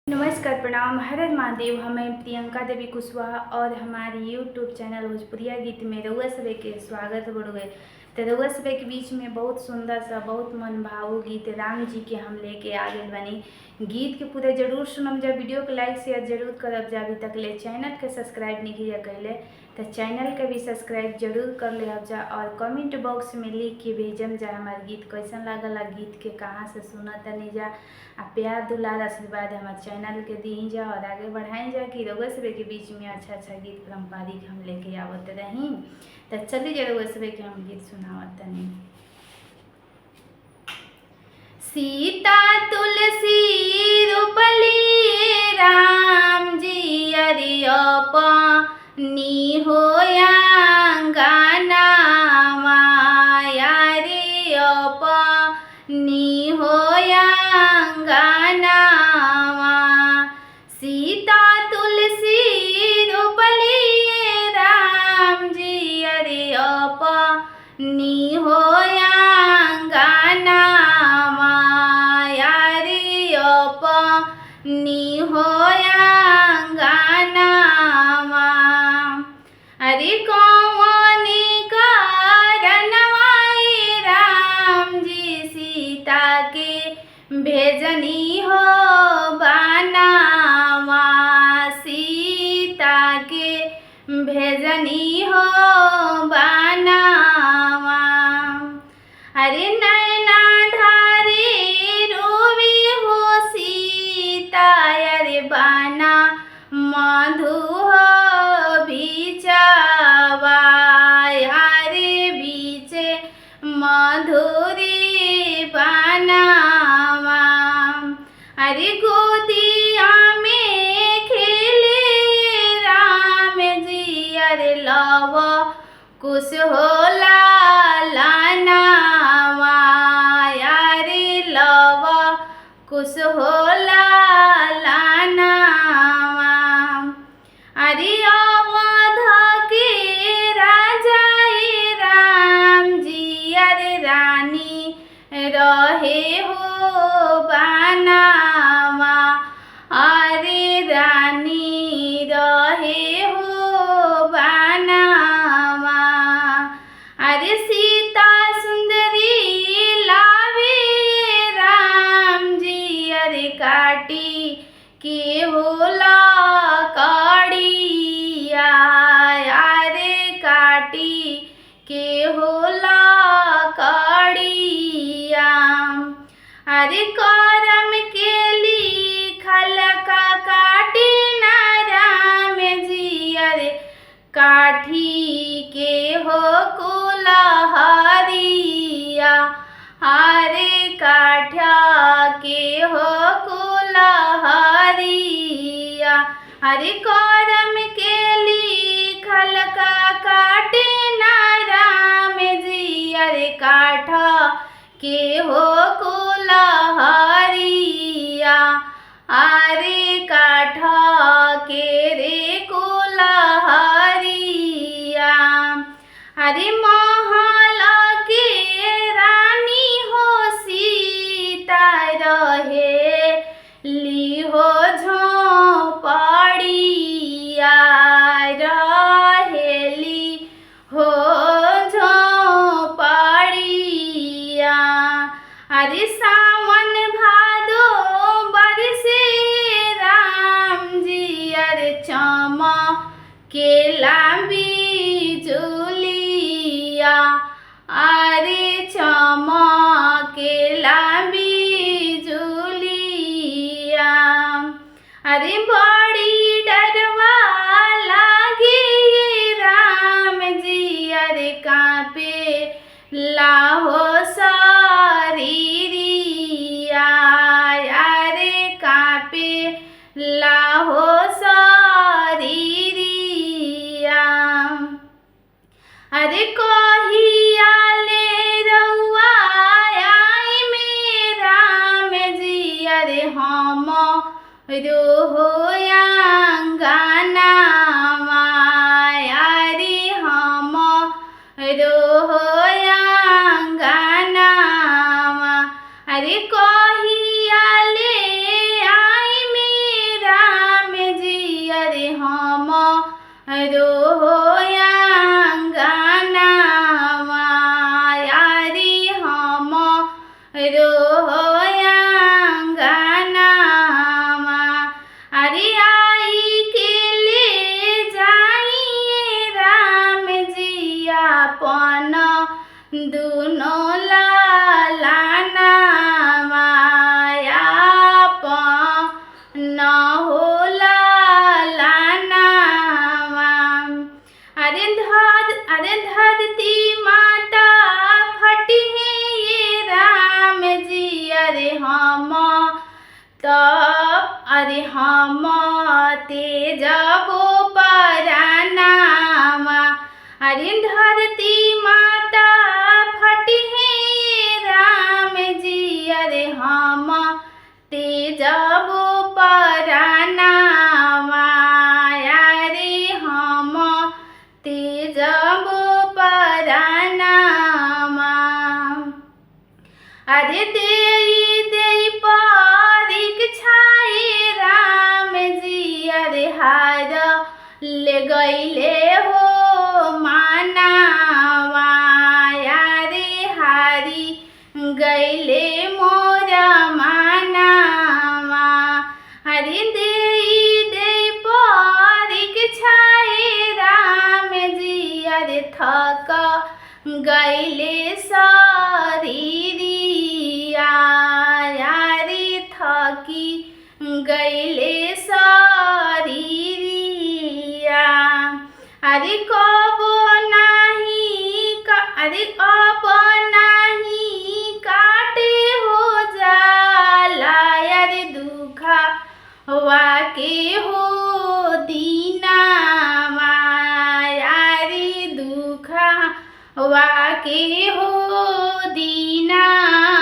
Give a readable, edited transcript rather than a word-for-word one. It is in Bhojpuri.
नमस्कार, प्रणाम, हर हर महादेव। हमें प्रियंका देवी कुशवाहा और हमारे यूट्यूब चैनल भोजपुरिया गीत में रउआ सभे के स्वागत बड़ुए। तो रउआ सभे के बीच में बहुत सुंदर सा, बहुत मनभावु गीत राम जी के हम लेके आ गइल बानी। गीत के पूरा जरूर सुनम जा, वीडियो के लाइक शेयर जरूर करब जा। अभी तक ले चैनल के सब्सक्राइब नहीं किया कैले तो चैनल के भी सब्सक्राइब जरूर कर ले जा और कमेंट बॉक्स में लिख के भेजम जा हमार गीत कैसन लागल, गीत के कहाँ से सुनत तनी जा। आ प्यार दुलार आशीर्वाद हमार चैनल के दी जा और आगे बढ़ाई जा कि रउआ सभे के बीच में अच्छा अच्छा गीत पारम्परिक हम लेके आवत रही। तो चली जा, रउआ सभे के हम गीत सुनावत तनी। सीता तुलसी रोपली राम जी, अरे अपनी हो गाना माया रे, अपनी हो गाना। सीता तुलसी रोपली राम जी, अरे अपनी हो गाना माया रे, अपनी हो गाना। अरे कौन कारणवाई राम जी सीता के भेजनी हो बनावा, सीता के भेजनी हो बनावा। अरे नैना धारी रोवी हो सीता, अरे बाना मधु हो बिचावा, अरे बीचे मधुरी बनावा। अरे गोदिया में खेले राम जी, अरे लव कुश होला लानावा, अरे लव कुश होला लानावा। अरे अवध के राजा राम जी, अरे रानी रहे हो बनावा, अरे रानी रहे हो बनावा। अरे सीता सुंदरी लावे राम जी, अरे काटी के होला कड़िया, अरे काटी के होला कड़िया। अरे करम के लिखल का काटी ना राम जी, अरे काठी के हो कुलहरिया, अरे काठा के हो कुलहरिया। अरे करम के लिखल का काटे ना राम जी, अरे काठा के हो कुलहरिया, अरे काठा के रे कुलहरिया। अरे महल के रानी हो सीता रहे ली हो झोपड़िया, रहेली हो झोपड़िया। अरे सावन भादो बरसे राम जी, अरे चमा के बिजुलिया, अरे चमा के बिजुलिया। अरे बड़ी डरवा लागे राम जी, अरे कांपे लाहो शरीरिया, अरे कांपे लाहो शरीरिया। अरे कहिया ले रउआ आई में राम जी, अरे हम रोहो गाना, अरे हम रोहो गाना। अरे कहिया ले आई में अरे हम तेजबो परानावा। अरे धरती माता फटी है राम जी, अरे हम तेजबो परानावा। अरे हम तेजबो परानावा। अरे देई देई परीक्षाए राम जी, अरे हार ले गईले हो मानावा। अरे हारी गईले मोरा मानावा। अरे देई देई परीक्षाए राम जी, अरे थक गईले शरीरिया। अरे थकी गईले शरीरिया। अरे कबो नाही अरे अब नाही काटे हो जाला। अरे दुखा वाके हो दीनावा। अरे दुखा वाके हो दीनावा।